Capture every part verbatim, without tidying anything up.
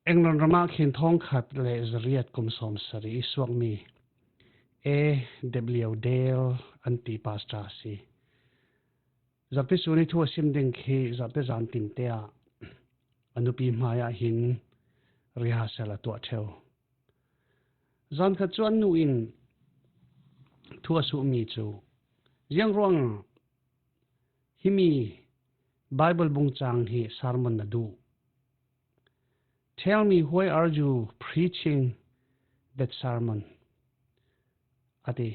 England ramah khin thawng khat le zariat kum sawm sarih i suakmi A W Dale an ti pastor a si. Zarhte sun i thu a sim ding khi zarhte zan tinte ah a nupi hmaiah hin rehearsal a tuah ṭheu. Zan khat chu an nu in thu a suhmi chu, "Ziang ruangah himi Bible bungchang hi sermon na duh? Tell me, why are you preaching that sermon?" a ti.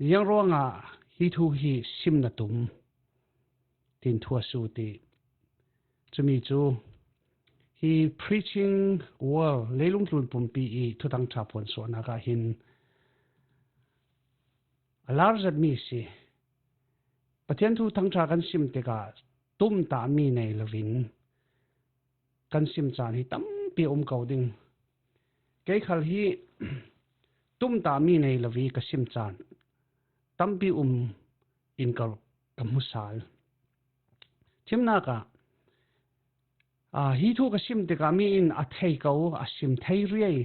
"Ziang ruangah hi thu hi sim na tum?" tiin thu a sut i, chumi chu hi Preaching World, leilung tlun pumpi i thuthangṭha phuansuahnak ah hin a lar zetmi a si. Pathian thuthangṭha kan sim tikah tumtahmi nei loin kan sim caan hi tampi a um ko ding. Kei khal hi tumtahmi nei lo i ka sim caan tampi um in ka, ka hmu sal. Thimnak ah, aa, hi thu ka sim tikah mi in a thei ko, a sim thei riai,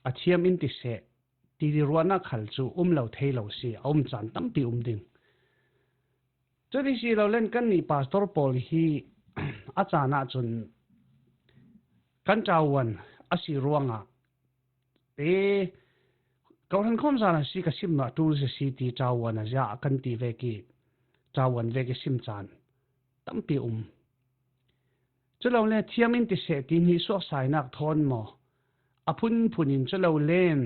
a thiam in ti seh, ti ruahnak khal cu um lo thei lo si, a um caan tampi um ding. Cuti si lo len kannih pastor pawl hi a caan ahcun kan ṭuan a si ruangah, e, kohhran khawm zan a si ka sim, a ṭul a si ti ṭuan a ziah kan ti vek i ṭuan vek i sim caan tampi um. Cu lo le thiam in ti seh ti hnih suaksainak thawn maw, a phunphun in cu lo len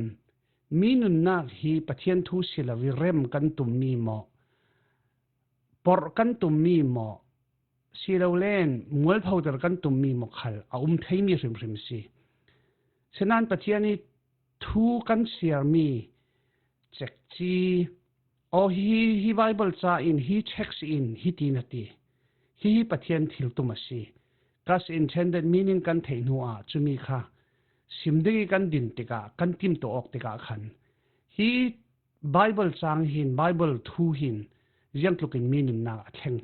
mi nunnak hi Pathian thu si lo i rem kan tummi maw, porh kan tummi maw, si lo len mualphoter kan tummi maw khal a um theimi hrimhrim si. Sinain Pathian i thu kan siarmi cekci, aw, hi, hi Bible ca in, hi text in hiti na ti, hi, hi Pathian thiltum a si, God's intended meaning kan theih hnu ah cumi kha sim ding i kan din tikah, kan timtuah awk tikah khan hi Bible cang hin, Bible thu hin ziangtlukin mi nunnak a thleng,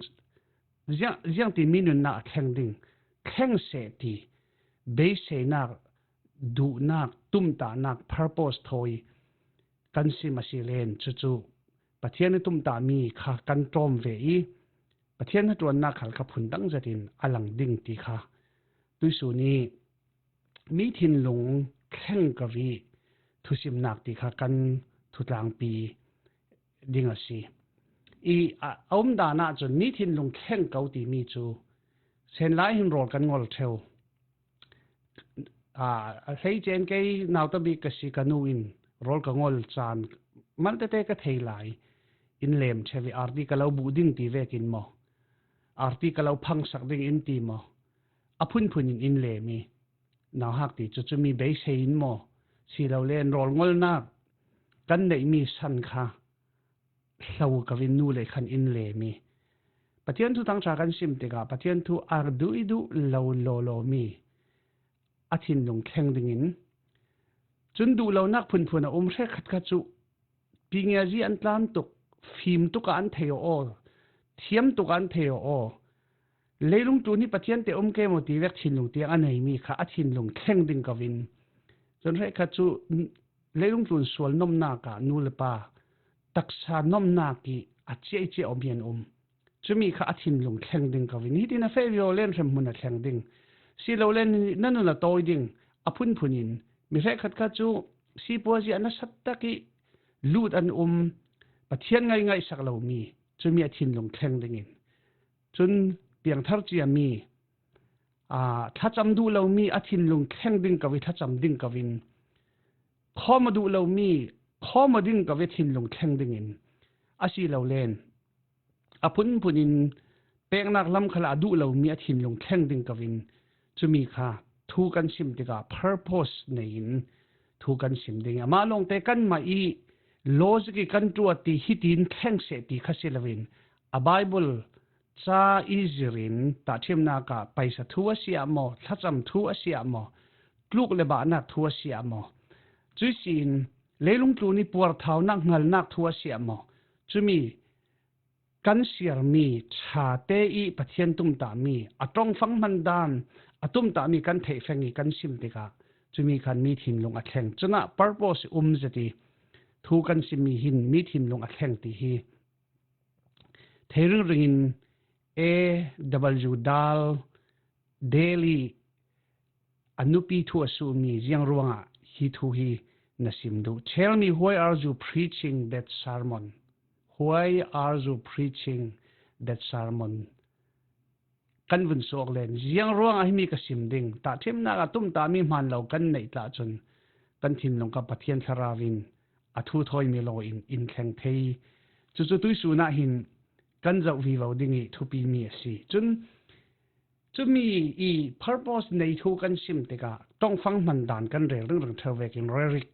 ziang, ziangtin mi nunnak a thleng ding, thleng seh ti beiseinak, duhnak, tumtahnak, purpose thawi kan sim a si len, cucu Pathian i tumtahmi kha kan ṭawm ve i Pathian hnaṭuannak khal kha phundang zetin a lang ding ti kha tuihsun i mi thinlung thleng ko i thusimnak ti kha kan thutlangpi ding a si. I, a, a um dan ahcun mi thinlung thleng ko timi cu senlai hin rawl kan ngol ṭheu. Aa, a hleice in kei nauta bik ka si, ka nu in rawl ka ngol caan mal tete ka thei lai. In lem ṭheu i arti ka lo buh ding ti vekin maw, arti ka lo phangsak ding in ti maw, a phunphun in in lem i nauhak ti cu cumi beisei in maw, si lo len rawl ngolnak kan neihmi san kha hlo ko in nu le khan in lem i Pathian thuthangṭha kan sim tikah Pathian thu a duh i duh lo lawlaw mi a thinlung thleng dingin, cun duh lonak phunphun a um hrekkhat kha cu pingiazi an tlan tuk, fim tuk ah an thei aw, thiam tuk ah an thei aw. Leilung tlun hi Pathian te um ke maw ti vek thinlung tiang a neimi kha a thinlung thleng ding ko in, cun hrekkhat cu leilung tlun sual nomnak ah nu le pa taksa nomnak i a ciaiciah awm hi an um. Cumi kha a thinlung thleng ding ko in, hitin a feh vivo len hremhmun a thleng ding. Si lo len na nun a tawi ding, a phunphun in mi hrekkhat kha cu sipuazi a nasat tak i lut an um, Pathian ngaingaihsak lomi, cumi a thinlung thleng dingin. Cun piangthar ciami, aa, thlacam duh lomi a thinlung thleng ding ko i thlacam ding ko in, khawm a duh lomi khawm a ding ko i a thinlung thleng dingin, a si lo len a phunphun in peknak lam khal a duh lomi a thinlung thleng ding ko in, cumi kha thu kan sim tikah purpose nei in thu kan sim ding. Amah lawngte kanmah i logic i kan ṭuat ti hitin thleng seh ti kha si loin, a Bible ca i zirin tahṭhimnak ah paisa thu a si ah maw, thlacam thu a si ah maw, tluk le bahnak thu a si ah maw, cuih si in leilung tlun i puarthaunak hngalnak thu a si ah maw, cumi kan siarmi ṭhate i Pathian tumtahmi a ṭongfang hman dan, a tumtahmi kan theih feng i kan sim tikah cumi khan mi thinlung a thleng. Cunah purpose um zet i thu kan simmi hin mi thinlung a thleng ti hi thei ringringin A W Dal Delhi a nupi thu a suhmi ziang ruangah hi thu hi na sim duh. Tell me, why are you preaching that sermon? Why are you preaching that sermon? Kan vun suak len. Ziang ruangah himi ka sim ding. Tahṭhimnak a tumtahmi hmaan lo kan neih tlah cun kan thinlung kha Pathian Thlarau in a thu thawi mi lo in in thleng thei. Cucu tuisun ah hin kan zoh vivo ding i thupi mi a si. Cun cumi i purpose nei thu kan sim tikah ṭongfang hman dan kan rel ringring ṭheu vekin rhetoric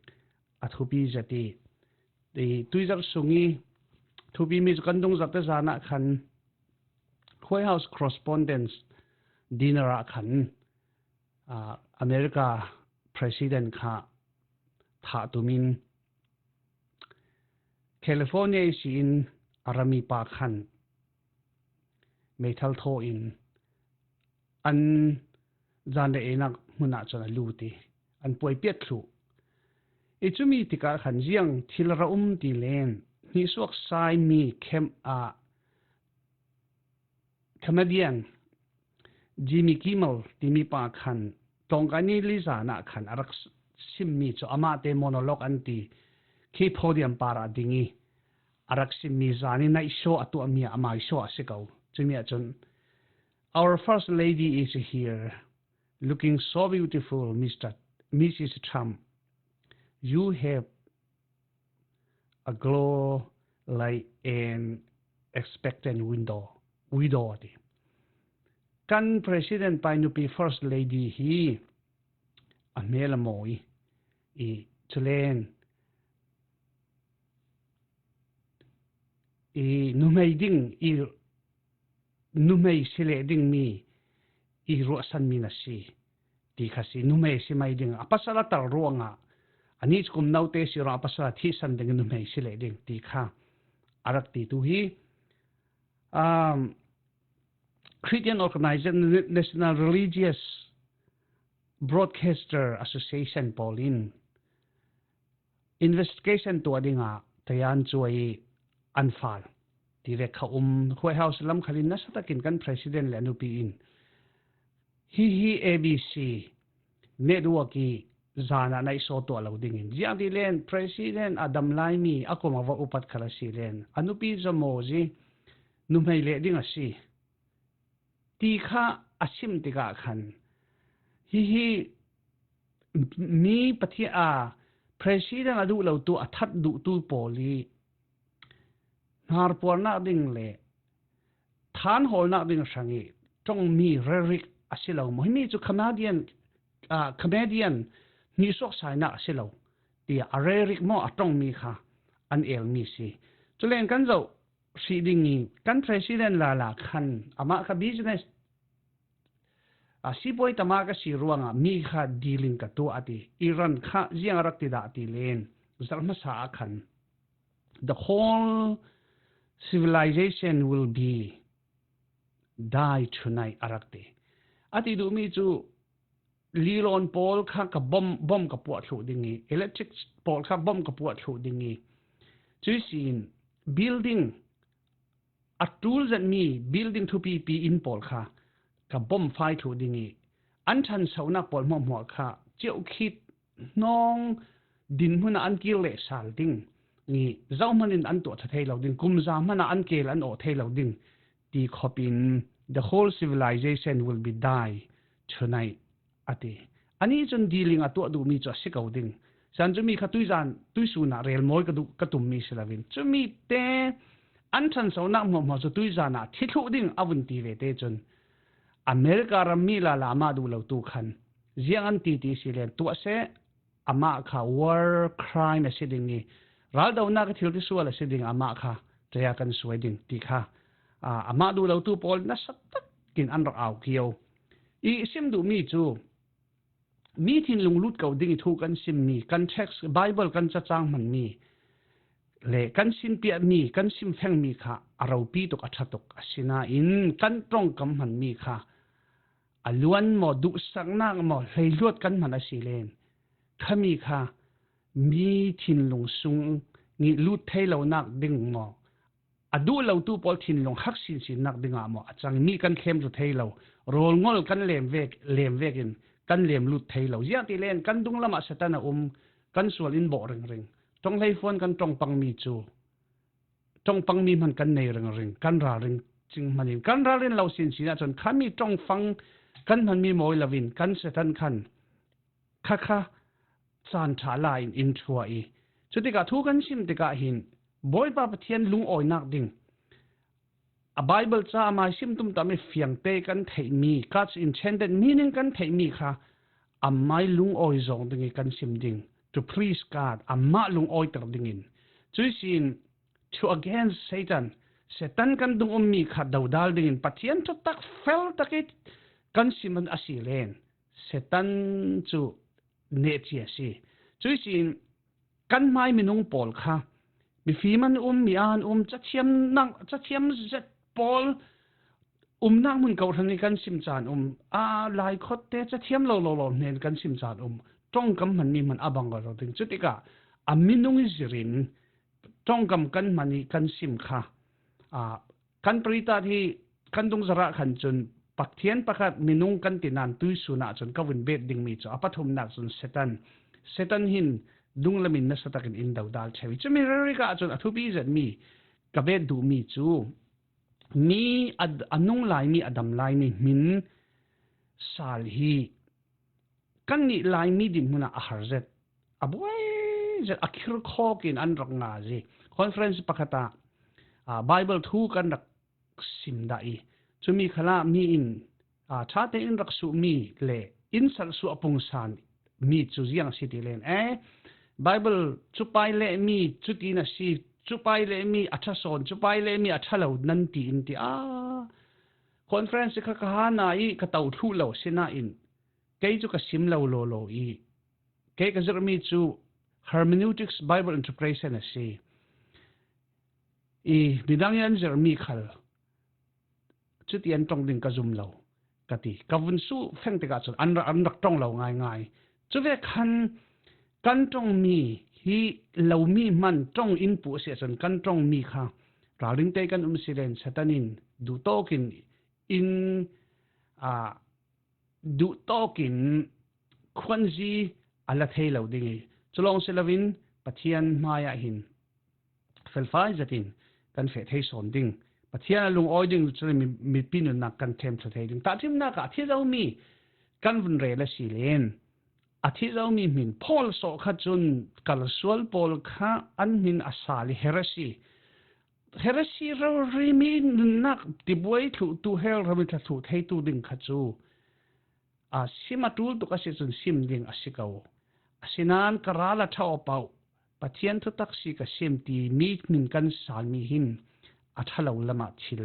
a thupi zet i, i tuizarh sung i thupi mi cu kan dungzarhte zan ah khan White House Correspondents' Dinner ah khan, aa, America President kha thah tumin California ihsin a rami pa khan meithal thaw in an zan le einak hmun ah cun a lut i an puai piat thluh. I cumi tikah khan ziang thil a ra um ti len hnihsuak saimi khem, aa, comedian Jimmy Kimmel timi pa khan tlawngkai ni li zan ah khan a rak simmi cu amahte monologue an ti khi podium par ah ding i a rak simmi zan i naihshaw a tuahmi ah a maishaw a si ko. Cumi ah cun, "Our First Lady is here, looking so beautiful, Mister, Missus Trump. You have a glow like an expectant window, widow," a ti. Kan President pa i nupi First Lady hi a hmel a mawi i, i culen i nuhmei ding i nuhmei si leh dingmi i ruahsanmi na si ti kha si. Nuhmei si mai ding a pasal a tar ruangah a nih kum note si ruangah a pasal a thihsan ding i nuhmei si leh ding ti kha a rak ti tu hi, um, Christian Organization, National Religious Broadcaster Association pawl in investigation tuah dingah tayan cuai an fal ti vek kha um. White House lam khalin nasa takin kan President le a nupi in hihi A B C network i zan ah naihshaw tuah lo dingin, ziang ti len President a dam laimi a kum a va upat khal a si len a nupi zamaw zi nuhmei leh ding a si ti kha a sim tikah khan hihi mi Pathian a President a duh lotu a that duhtu pawl i hnarpuarnak ding le thanhawlnak ding hrang i ṭongmi rhetoric a si lo maw? Himi cu comedian, aa, comedian hnihsuak sainak a si lo tiah a rhetoric maw a ṭongmi kha an elmi si. Culen kan zoh hrih ding i kan President lala khan amah kha business, aa, sipuai tama ka si ruangah mi kha dealing ka tuah a ti. Iran kha ziang a rak ti dah ti len zarh hmasa ah khan, "The whole civilization will be die tonight," a rak ti. A ti duhmi cu lilawn pawl kha ka bom, bom ka puah thluh ding i, electric pawl kha bom ka puah thluh ding i, cuih sin building a ṭul zetmi building thupipi inn pawl kha ka bom fai thluh ding i, an ṭhansohnak pawl hmuahhmuah kha ciohkhit hnawng dinhmun ah an kir leh sal ding i, zohman in an tuah ṭha thei lo ding, kumza hman ah an kel an awh thei lo ding ti khop in, "The whole civilization will be die tonight," a ti. Anih cun dealing a tuah duhmi cu a si ko ding. Cun cumi kha tuizan, tuisun ah relmawi ka duh, ka tummi si loin, cumi te an ṭhansohnak hmuahhmuah cu tuizan ah thi thluh ding a vun ti ve te cun, America rammi lala amah duh lotu khan ziang an ti ti si len tuah seh, amah kha war crime a si ding i, raldonak i thil tisual a si ding, amah kha ṭaya kan suai ding ti kha, aa, amah duh lotu pawl nasa takin an rak au kio. I sim duhmi cu, mi thinlung lut ko ding i thu kan simmi, kan text, Bible kan cacang hmanmi le kan sinpiakmi, kan simfengmi kha a ropi tuk, a ṭha tuk. Asinain kan ṭongkam hmanmi kha a luan maw, duhsaknak maw, hleiluat kan hman a si len, khami kha mi thinlung sung i lut thei lonak ding maw, a duh lotu pawl thinlung hak sinsinnak dingah maw a cang, mi kan thlem thei lo, rawlngol kan lem vek, lem vekin kan lem lut thei lo. Ziangti len kan dunglamah Satan a um, kan sual in bawh ringring. Ṭong hleifuan kan ṭong pangmi cu, ṭong pangmi hman kan nei ringring, kan ralring cing hmanin, kan ralrin lo sinsin ahcun khami ṭong fang kan hmanmi mawi loin kan Satan khan kha kha caan ṭha la in in ṭhua i, cutikah thu kan sim tikah hin Bawipa Pathian lungawinak ding, a Bible ca amai sim tumtahmi fiangte kan theihmi, God's intended meaning kan theihmi kha amai lungawi zawng ding i kan sim ding, to please God, amah lungawiter dingin. Cuih sin, to against Satan, Satan kan dungummi kha dodal dingin Pathian thutak fel tak i kan sim a si len, Satan cu nehci a si. Cuih sin kan hmai minung pawl kha mifim an um, mi an um, cathiam nak, cathiam zet pawl umnak hmun kawhhran i kan sim caan um, a laikhawtte cathiam lo lo lo hnen kan sim caan um. Ṭongkam hmanmi hman a bang lo ding. Cutikah a minung i zirin ṭongkam kan hman i kan sim kha, aa, kan paritat hi kan dungzarah khan cun Pathian pakhat minung kan ti nan tuisun ah cun ka vun bet dingmi cu a pathumnak cun Satan. Satan hin dunglam in nasa takin in dodal ṭheu i, cumi ralrikah cun a thupi zetmi ka bet duhmi cu mi a, a nung laimi, a dam laimi hmin sal hi kannih Laimi dinhmun ah a har zet, a buai zet, a khirkhawk in an rak ngai. Conference pakhat ah, aa, Bible thu kan rak sim dah i, cumi khalah mi in, aa, ṭha tein in rak suhmi le in salhsuah pungsan mi cu ziang a si ti len, eh, Bible cupai le mi cutin a si, cupai le mi a ṭha sawn, cupai le mi a ṭha lo nan ti in ti a. Conference kha ka hana i ka to thluh lo sinain, kei cu ka sim lo lawlaw i, kei ka zirhmi cu Hermeneutics, Bible Interpretation a si. I midang i an zirhmi khal cuti an ṭong ding ka zum lo, ka ti. Ka vun suh feng tikah cun an rak, an rak ṭong lo ngaingai. Cuvek khan kan ṭongmi hi lomi hman ṭong in puh a si ahcun kan ṭongmi kha ralring te kan um si len Satan in duhtawk in, in, aa, duhtawk in khuanzi a la thei lo ding i, cu lawng si loin Pathian hmaiah hin felfai zetin kan feh thei sawn ding. Pathian a lungawi ding cu mi, mipi nunnak kan thlem thla thei ding. Tahṭhimnak ah a thi zomi kan vun rel a si len, a thi zomi hmin Paul sawh kha cun kalsual pawl kha an hmin a sal i heresy, heresy rori mi nunnak tibuai thluhtu hell ram i thla thluh theitu ding kha cu, aa, sim a ṭul tuk a si cun sim ding a si ko. Asinain ka ral a ṭha awpah, Pathian thutak si ka sim ti mi hmin kan salmi hin a ṭha lo lamah thil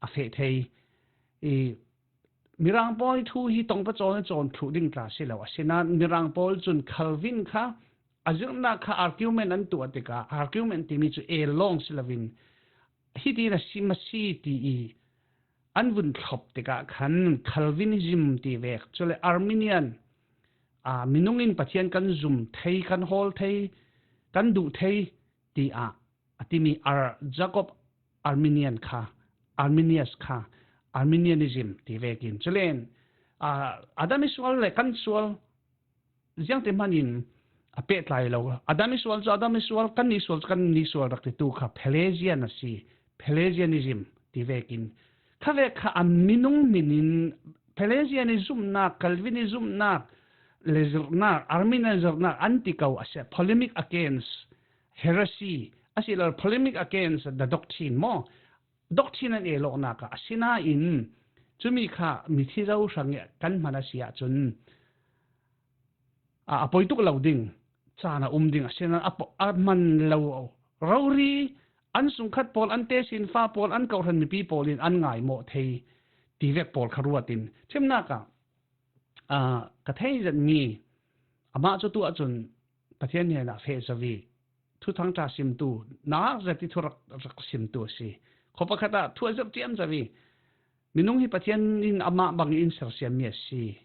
a feh thei. I, Mirang pawl i thu hi tongpa cawn i cawn thluh ding tla si lo. Asinain Mirang pawl cun Calvin kha a zirhnak kha argument an tuah tikah, argument timi cu el lawng si loin, hitin a si, a si ti i an vun thlop tikah khan Calvinism ti vek, cule Arminian, aa, minung in Pathian kan zum thei, kan hawl thei, kan duh thei tiah a timi Ar-, Jacob Arminian kha, Arminius kha, Arminianism ti vekin. Culen, aa, Adam i sual le kan sual ziangte hmanin a pehtlai lo. Adam i sual cu Adam i sual, kannih sual cu kannih sual rak titu kha Pelagian a si, Pelagianism ti vekin. Kha vek kha a minung hmin in Pelagian i zumhnak, Calvin i zumhnak le zirhnak, Arminian zirhnak an ti ko a si, polemic against heresy a si lo, polemic against the doctrine maw? Doctrine an el awknak ah, asinain cumi kha mithi zo hrang i kan hman a si ahcun, a, a poi tuk lo ding, caan a um ding, asinain a po-, a hman lo rori, an sungkhat pawl, an tesinfa pawl, an kawhhran mipi pawl in an ngaimawh thei ti vek pawl kha ruat in, ṭhimnak ah, aa, ka thei zetmi, amah cu tu ahcun Pathian hnenah feh zo i, thuthang ṭha simtu, nak zet i thu rak, rak simtu a si. Khua pakhat ah thu a zirh ṭiam zo i, Minung hi Pathian in amah bang in sersiam mi a si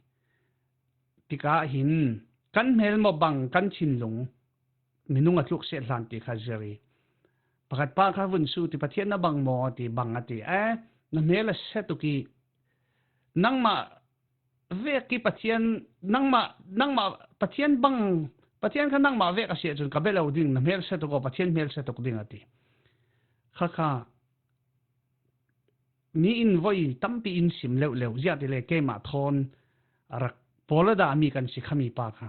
tikah hin kan hmel maw bang kan thinlung minung a tluk siat hlan ti kha ziri. Pakhat pa kha vun su ti Pathian na bang maw ti bang a ti. Eh, na hmel a set uk i nangmah vek i Pathian nangmah nangmah Pathian bang Pathian kha nangmah vek a si ahcun ka bia lo ding, na hmel set uk aw, Pathian hmel set uk ding a ti. Kha kha mi in voi tampi in sim leuh leuh ziah ti le keimah thawn a rak pawl a dah mi kan si khami pa kha.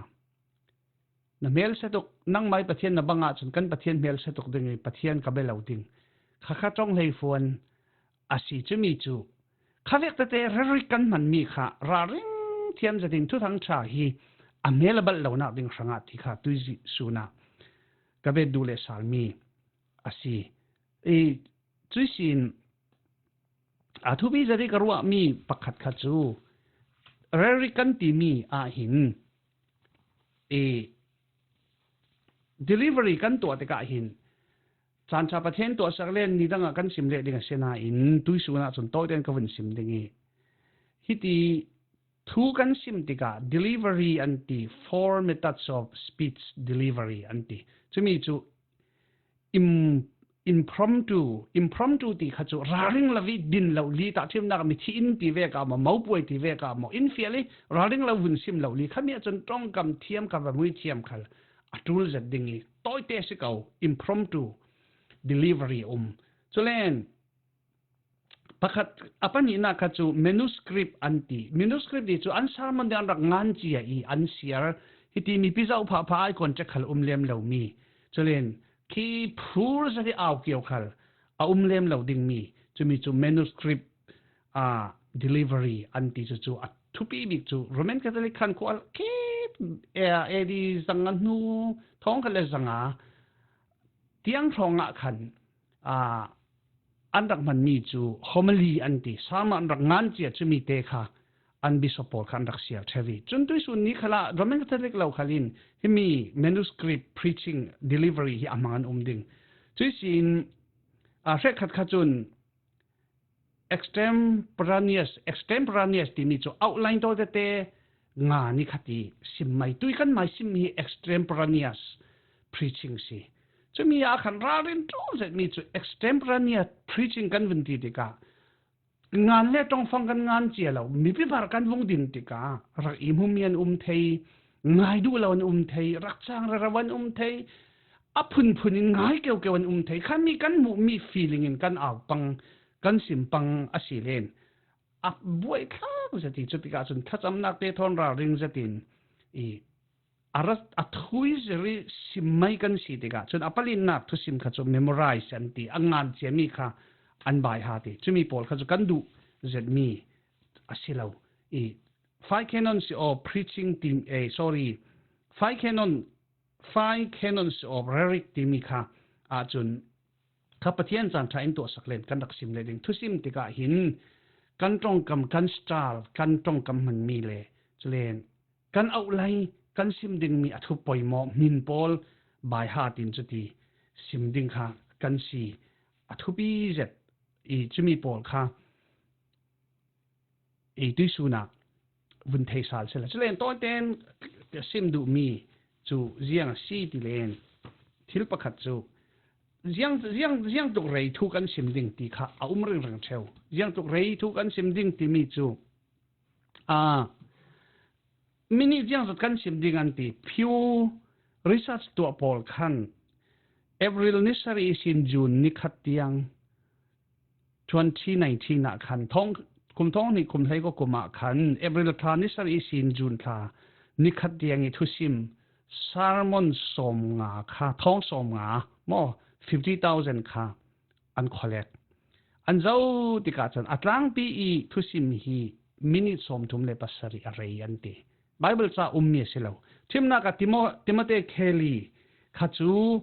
Na hmel set uk, nangmah i Pathian na bang ahcun kan Pathian hmel set uk ding i Pathian ka bia lo ding. Kha kha ṭong hleifuan a si cumi cu kha vek tete rhetoric kan hmanmi kha ralring thiam zetin Thuthang ṭha hi a hmel a balh lonak ding hrangah ti kha tuizih sunah ka bia duh le salmi a si. I, cuih sin a thupi zet i ka ruahmi pakhat kha cu rhetoric kan timi ah hin i delivery kan tuah tikah hin caan ṭha Pathian tuahsak len nidang ah kan sim leh ding a si nain tuisun ah cun tawiten ka vun sim ding i hiti thu kan sim tikah delivery an ti, four methods of speech delivery an ti. Cumi cu im, impromptu, impromptu ti kha cu ralring lo i din lo li tahṭhimnak ah mithi in ti vek ah maw, mopuai ti vek ah maw, in fial i ralring lo vun sim lo li khami ahcun ṭongkam thiam kha va mui thiam khal a ṭul zet ding i tawite si ko, impromptu delivery a um. Culen pakhat a pahnihnak kha cu manuscript an ti. Manuscript ti cu an sermon ding an rak ngan cia i an siar hiti mipi zoh phah phah ai contact khal um lem lomi. Culen khi phur zet i au kio khal a um lem lo dingmi. Cumi cu manuscript a delivery an ti cu cu a thupi bik cu Roman Catholic khan khua khi A D zanga hnu thawng khat le zanga tiang hrawngah khan aa, an rak hmanmi cu homily an ti, sermon an rak ngan cia cumi te kha an bishop pawl kha an rak siar ṭheu i. Cun tuisun ni khalah Roman Catholic lo khal in himi manuscript preaching delivery hi a hmang an um ding. Cuih sin aa, hrekkhat kha cun extemporaneous, extemporaneous timi cu outline tawite te nga ni khat i sim mai. Tui kan mai sim hi extemporaneous preaching si. Cumi ah khan ralrin ṭul zetmi cu extemporaneous preaching kan vun ti tikah ngan le ṭongfang kan ngan cia lo, mipi par kan vung din tikah rak i hmumi an um thei, ngai duh lo an um thei, rak cang rero an um thei, a phunphun in ngai keukeu an um thei. Khan mi kan hmuhmi feeling in kan au pang, kan sim pang a si len a buai thlak zet i cutikah cun thlacamnak te thawn ralring zetin i a rat a thui ziri sim mai kan si tikah cun a palinnak thusim kha cu memorize an ti, a ngan ciami kha an baiha ti. Cumi pawl kha cu kan duh zetmi a si lo. I five canons of preaching ti, eh, sorry, five canon, five canons of rhetoric timi kha ahcun kha Pathian caan ṭha in tuahsak len kan rak sim le ding. Thusim tikah hin kan ṭongkam, kan style, kan ṭongkam hmanmi le culen kan auhlai, kan sim dingmi a thu poimawh hmin pawl baiha tin cuti sim ding kha kan si a thupi zet i cumi pawl kha i tuisun ah vun thei sal sila. Culen tawiten sim duhmi cu ziang a si ti len thil pakhat cu ziang, ziang, ziang tluk rei thu kan sim ding ti kha a um ringring ṭheu. Ziang tluk rei thu kan sim ding timi cu aa, minute ziang zat kan sim ding an ti. Pew Research tuah pawl khan April ni sarih ihsin June ni khat tiang twenty nineteen ah khan thawng, kum thawng hnih kum hlei kua kum ah khan April thla ni sarih ihsin June thla ni khat tiang i thusim sermon sawm nga kha, thawng sawm nga maw, fifty thousand kha an collect. An zoh tikah cun a tlangpi i thusim hi minute sawmthum le pasarih a rei an ti. Bible ca ummi a si lo. Thimnak ah Timo-, Timothy Kelly kha cu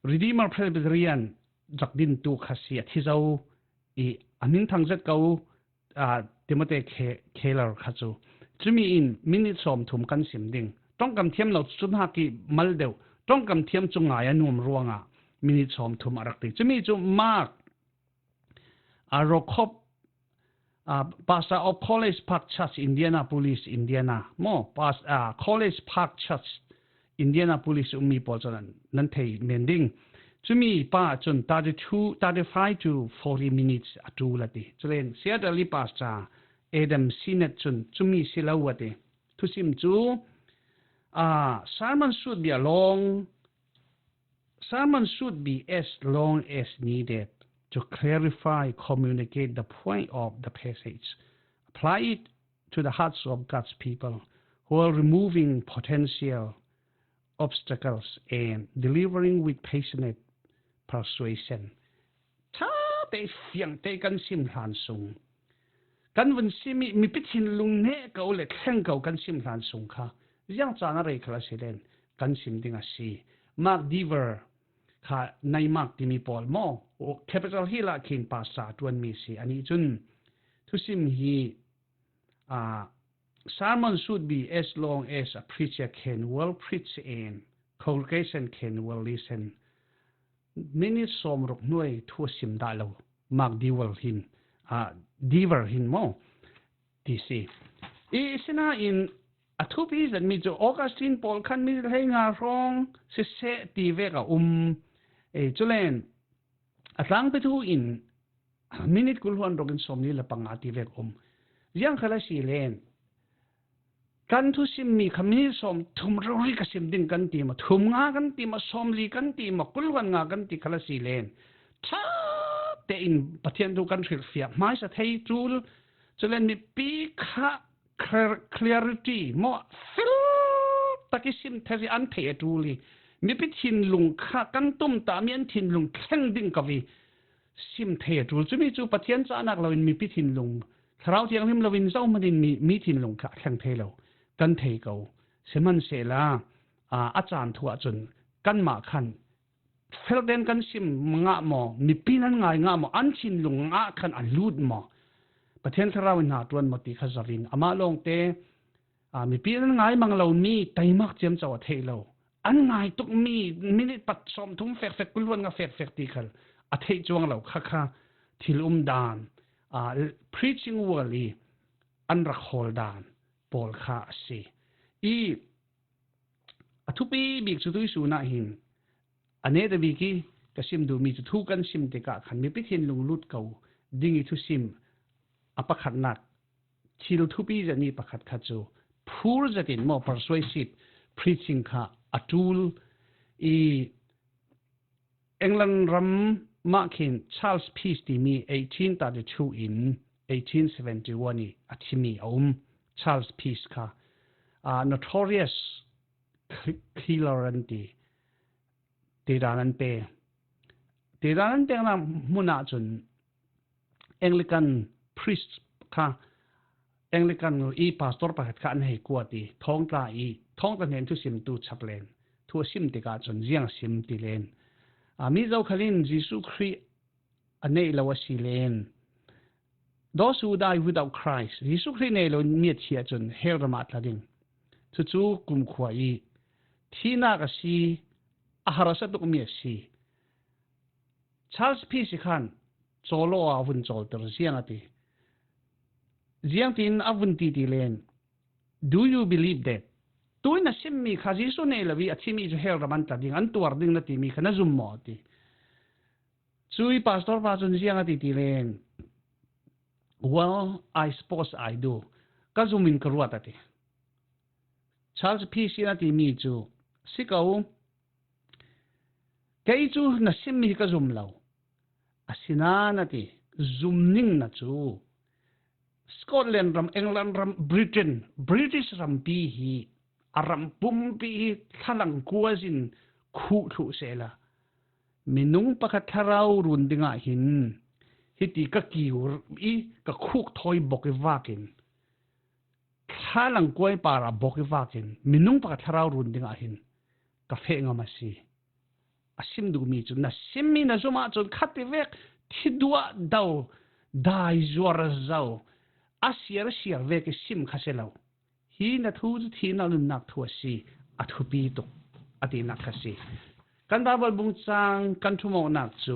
Redeemer Presbyterian rak dintu kha si, a thi zo i a hminthang zet ko, aa, Timothy Ke-, Keller kha cu. Cumi in minute sawmthum kan sim ding. Ṭongkam thiam lo cu hnak i mal deuh. Ṭongkam thiam cu ngai a nuam ruangah minute sawmthum a rak ti. Cumi cu Mark, aa, Rokhop, ah, pastor of College Park Church, Indianapolis, Indiana maw, pas-, ah, College Park Church, Indianapolis ummi pawl cun nan thei men ding. Cumi pa cun thirty-two, thirty-five to forty minutes a ṭul a ti. Culen Seattle i pastor Adam Sinnett cun cumi si lo a ti. Thusim cu, ah, sermon should be a long, sermon should be as long as needed to clarify, communicate the point of the passage. Apply it to the hearts of God's people who are removing potential obstacles and delivering with passionate persuasion. Ṭha te fiang te kan sim hlan sung, kan vun sim i mipi thinlung neh ko le thleng ko kan sim hlan sung kha ziang caan a rei khal a si len kan sim ding a si. Mark Dever kha nai Mark timi pawl maw, Capitol Hill ah khin pastor a ṭuanmi si. Anih cun thusim hi, ah, sermon should be as long as a preacher can well preach and congregation can well listen. Minute sawmruk hnuai thu a sim dah lo. Mark Dever hin, ah, Dever hin maw ti si. I sinain a thupi zetmi cu Augustine pawl khan minute hleinga hrawng siseh ti vek a um. Ei, culen a tlangpi thu in minute kul hluan rukin sawmli le panga ti vek um. Ziang khal a si len kan thusimmi kha minute sawmthum rori ka sim ding kan ti maw, thum nga kan ti maw, sawmli kan ti maw, kul hluan nga kan ti khal a si len ṭha tein Pathian thu kan hrilhfiah hmaisa thei ṭul. Culen mipi kha clar-, clarity maw, fel tak i sim thei an thei a ṭul i mipi thinlung kha kan tumtahmi an thinlung thleng ding ko i sim thei a ṭul. Cumi cu Pathian cahnak loin mipi thinlung, Thlarau Thianghlim loin zohman in mi, mi thinlung kha a thleng thei lo, kan thei ko. Sihmanhsehlaw, aa, a caan thu ahcun kanmah khan felten kan sim ngah maw, mipi nan ngai ngah maw, an thinlung ah khan a lut maw, Pathian Thlarau in hna ṭuan maw ti kha zoh in amah lawngte, aa, mipi nan ngai mang lomi taimak ciamco a theih lo, an ngai tukmi minute pat sawmthum fekfek, kul hluan nga fekfek ti khal a theih cuang lo kha kha thil um dan, aa, preaching world i an rak hawl dan pawl kha a si. I a thupi bik cu tuisun ah hin a neta bik i ka sim duhmi cu thu kan sim tikah khan mipi thinlung lut ko ding i thusim a pakhatnak thil thupi zetmi pakhat kha cu phur zetin maw, persuasive preaching kha a ṭul i England ram mah khin Charles Peace timi eighteen thirty-two in eighteen seventy-one i a thimi a um. Charles Peace kha, aa, notorious ki-, killer an ti. Tidan an pe. Tidan an peknak hmun ah cun Anglican priest kha, Anglican i pastor pakhat kha an hei kuat i thawngtla i, thawngtla hnen thusimtu chap len thu a sim tikah cun ziang a sim ti len, aa, mi zokhal in Jesuh Khrih a neih lo a si len, those who die without Christ, Jesuh Khrih nei lo mi a thi ahcun hell ram ah tla ding. Cucu kumkhua i thihnak a si, a harsa tukmi a si. Charles Peace khan cawlaw a vun cawlter ziang a ti. Ziangtin a vun ti ti len, "Do you believe that?" Tuin a simmi kha Jesuh nei lo i a thimi cu hell ram an tla ding, an tuar ding na timi kha na zum maw? A ti. Cui pastor pa cun ziang a ti ti len, "Well, I suppose I do. Ka zum in ka ruat," a ti. Charles Peace in a timi cu, "Si ko, kei cu na simmi hi ka zum lo. Asinain," a ti, "zum ning na cu Scotland ram, England ram, Britain, British rampi hi a ram pumpi hi thlalang kuazin khuh thluh sehla, minung pakhat thlarau run dingah hin hiti ka kiu i ka khuk thawi bok i vakin, thlalang kuai par a bok i vakin minung pakhat thlarau run dingah hin ka feh ngam a si." A sim duhmi cu, "Na simmi na zum ahcun khatvek thi duah do, dai zuar zo, a siar siar vek i sim kha si lo. Hi na thu cu thihnak nunnak thu a si, a thupi tuk," a tinak kha si. Kan Baibal bung cang kan ṭhumawknak cu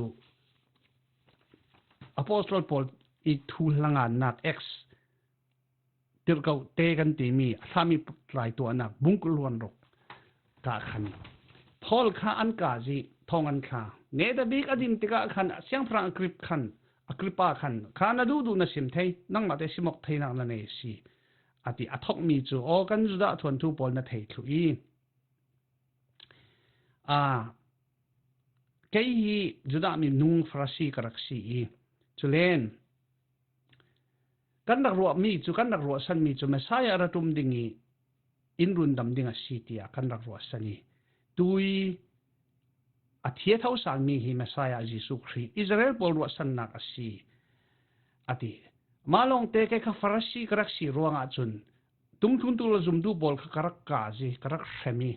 Apostol Paul i thu hlangannak Acts tirhkohte kan timi a thlahmi tlaituahnak bung kul hluan ruk kah khan Paul kha an kah zih thawng an thla. Neta bik a din tikah khan siangpahrang Agrip khan, Agrippa khan, kha na duhduh na sim thei, nangmahte simawk theinak na nei a si, a ti. A thokmi cu, aw, kan Judah thuanthu pawl na thei thluh i, aa, kei hi Judah minung Farasi ka rak si i, culen kan rak ruahmi cu, kan rak ruahsanmi cu Messiah a ra ṭum ding i in rundam ding a si tiah kan rak ruahsan i, tui a thi a tho salmi hi Messiah Jesuh Khrih Israel pawl ruahsannak a si, a ti. Mah lawngte kei kha Farasi ka rak si ruangah cun tumthluntu le zumtu pawl kha ka rak kah zih, ka rak hrem i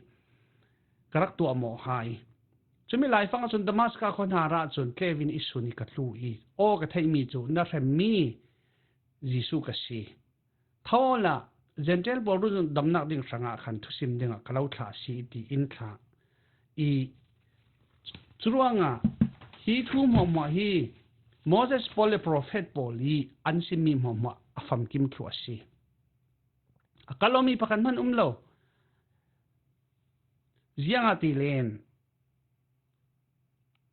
ka rak tuahmawh hai. Cumi laifang ahcun Damaska khua hnar ahcun tleu in i sun i ka tlu i, aw ka theihmi cu na hremmi Jesuh ka si. Tho awla Jentail pawl rundamnak ding hrangah khan thusim dingah ka lo thlah a si, i ti in thlah i, curuangah hi thu hmuahhmuah hi Moses pawl le profet pawl i an simmi hmuahhmuah a famkim thluh a si. A kal awmi pakhat hman um lo. Ziangahtile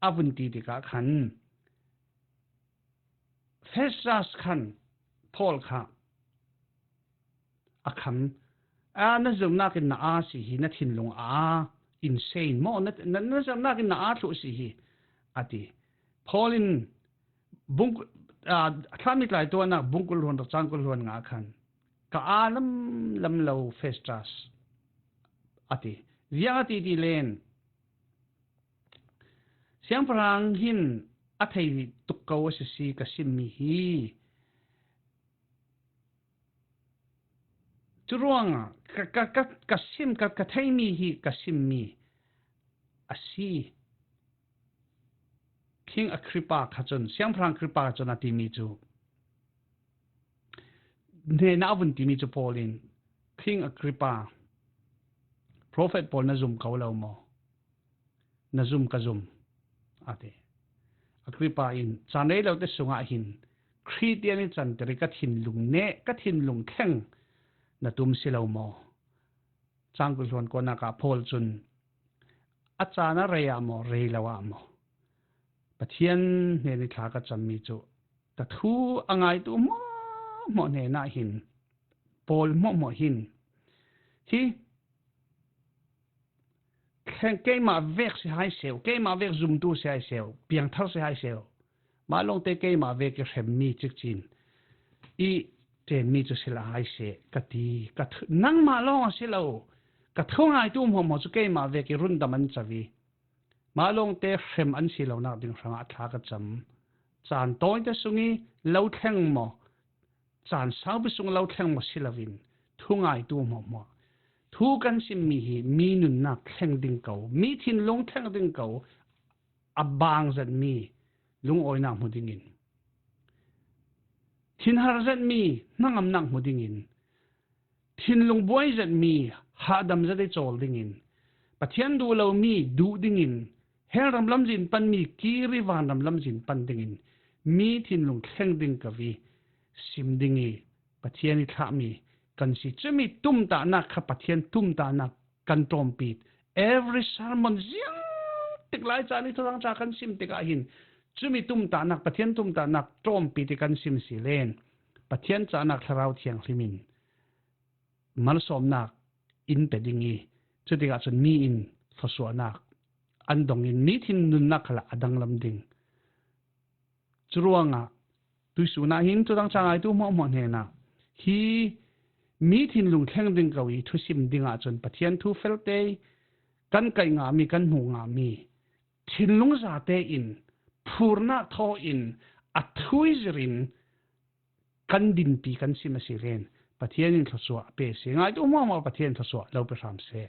a vun ti tikah khan Festas khan Paul kha a kham, a, na zirnak in na aa si hi, na thinlung aa, insane maw, na, na, na zirnak in na aa thluh si hi, a ti. Paul in bung, aa, a thlahmi tlaituahnak bung kul hluan rak cang kul hluan nga khan, ka aa lam lam lo, Festas, a ti. Ziang a ti ti len, siangpahrang hin a thei tuk ko a si si ka simmi hi. Curuangah ka, ka, ka, ka sim, ka, ka theimi hi ka simmi a si. King Agrippa kha cun, siangpahrang Agrippa kha cun a timi cu, hnenah a vun timi cu Paul in, King Agrippa, profet pawl na zum ko lo maw? Na zum ka zum, a ti. Agrippa in, caan rei lote sungah hin Khristian i canter i ka thinlung neh, ka thinlung thleng na tum si lo maw? Cang kul hluan kuanak ah Paul cun a caan a rei ah maw, rei lo ah maw, Pathian hnen i thla ka cammi cu ka thu a ngaitu hmuahhmuah hnenah hin, pawl hmuahhmuah hin hi thleng, keimah vek si hai seh, keimah vek zumtu si hai seh, piangthar si hai seh, mah lawngte keimah vek i hremmi cikcin i ṭenmi cu si lai hai seh, ka ti. Ka thu, nangmah lawng a si lo, ka thu ngaitu hmuahhmuah cu keimah vek i rundam an co i, mah lawngte hrem an si lonak ding hrangah thla ka cam. Caan tawite sung i lo thleng maw, caan saupi sung lo thleng maw si loin, thu ngaitu hmuahhmuah, thu kan simmi hi mi nunnak thleng ding ko, mi thinlung thleng ding ko, a bang zetmi lungawinak hmu dingin, thinhar zetmi hnangamnak hmu dingin, thinlung buai zetmi hahdam zet i cawl dingin, Pathian duh lomi duh dingin, hell ram lamzin panmi kir i vanram lamzin pan dingin mi thinlung thleng ding ko i sim ding i Pathian i thlahmi kan si. Cumi tumtahnak kha Pathian tumtahnak kan ṭawmpi. Every sermon ziang tik lai caan i Thuthang ṭha kan sim tikah hin cumi tumtahnak, Pathian tumtahnak ṭawmpi ti kan sim si len, Pathian cahnak Thlarau Thianghlim in malsawmnak in pe ding i, cutikah cun mi in thluasuahnak an dong in mi thin nunnak khalah a danglam ding. Curuangah tuisun ah hin Thuthang ṭha ngaitu hmuahhmuah hnenah hi mi thinlung thleng ding ko i thusim dingah cun Pathian thu felte kan kaih ngahmi, kan hmuh ngahmi thinlung zate in phurnak thaw in a thui zirin kan dinpi kan sim a si len, Pathian in thluasuah a pe si. Ngaitu hmuahhmuah Pathian in thluasuah lo pe hram seh.